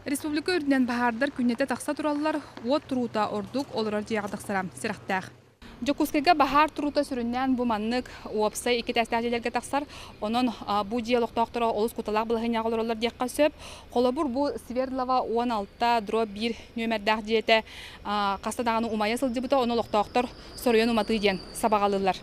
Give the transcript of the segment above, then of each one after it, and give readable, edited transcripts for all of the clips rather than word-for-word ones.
Республика үрдүнэн баһаардар күннэтэ тахса тураллар, уот туруута ордук олорор дьиэҕэ тахсара сэрэхтээх. Дьокуускайга баһаар туруута сүрүннээн бу маннык уопсай икки этээстээх дьиэлэргэ тахсар. Онон бу дьиэ олохтоохторо олус кутталаах балаһыанньаҕа олороллор диэххэ сөп. Холобур, бу Свердлова 16 дробь 1 нүөмэрдээх дьиэтэ хаста даҕаны умайа сылдьыбыта, ону олохтоохтор соруйан уматыы диэн сабаҕалыыллар.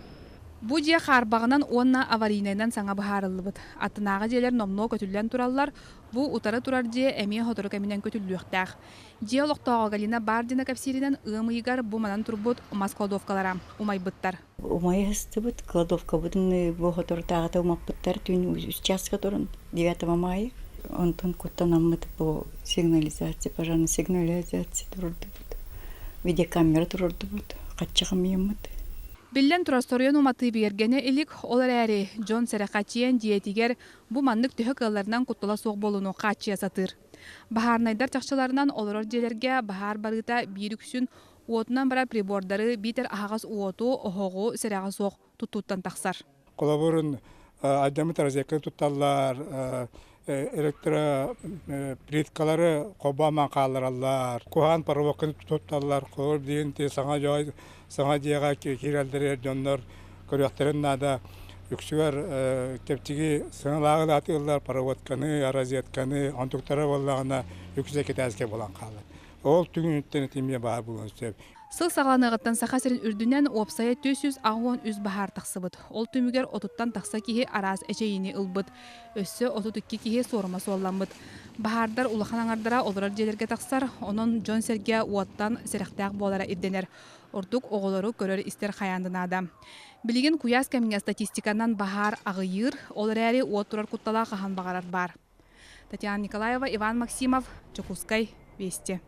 Бу дьиэ хаарбаҕынан уонна аварийнайынан саҥа быһаарыллыбыт. Аттынааҕы дьиэлэр номнуо көтүллэн тураллар, бу утары турар дьиэ эмиэ сотору кэминэн көтүллүөхтээх. Дьиэ олохтооҕо Галина Бардина кэпсииринэн, ыам ыйыгар бу манан турбут мас кладовкалара умайбыттар. Умайа сыстыбыт, кладовкабытын бу соторутааҕыта умаппыттар түүн үс чааска туран 9 мая. Онтон куттанаммыт бу сигнализация, пожарная сигнализация турурдубут, видеокамера турурдубут, хаччы хомуйаммыт. Биллэн турар, соруйан уматыы бигэргэнэ илик, ол эрээри дьон сэрэхэчийэн дьиэтигэр бу маннык төһө кыалларынан куттала суох буолууну хааччыйа сатыыр. Баһаарынайдар чахчыларынан олорор дьиэлэргэ баһаар барыыта биир үксүн уотунан барар прибордары биитэр аһаҕас уоту, оһоҕу сэрэҕэ суох туттууттан тахсар. Холобурун алдьаммыт розетканы тутталлар, электроплиткалары холбоон хааллараллар, куһаҕан проводканы тутталлар. Холобур, билигин саҥа дьоҕой саҥа дьиэҕэ киирэллэригэр дьоннор көрүөхтэрин наада. Үксүгэр чэпчэки сыаналааҕы атыыллар проводканы, розетканы, онтуктара буоллаҕына үксэ китайскай буолан хаалар. Ол түгүнүттэн итимиэ баар буолуон сөп. Сыл саҕаланыаҕыттан Саха сирин үрдүнэн уопсайа 483 баһаар тахсыбыт. Ол түмүгэр отуттан тахса киһи араас эчэйиини ылбыт. Өссө 32 киһи суорума суолламмыт. Баһаардар улахан аҥардара олорор дьиэлэргэ тахсар, онон дьон-сэргэ уоттан сэрэхтээх буолара ирдэнэр. Ордук оҕолору көрөр-истэр хайаан да наада. Билигин куйаас кэмҥэ статистиканан баһаар аҕыйыыр, ол эрээри уот турар куттала хаһан баҕарар баар. Татьяна Николаева, Иван Максимов, Дьокуускай, Вести.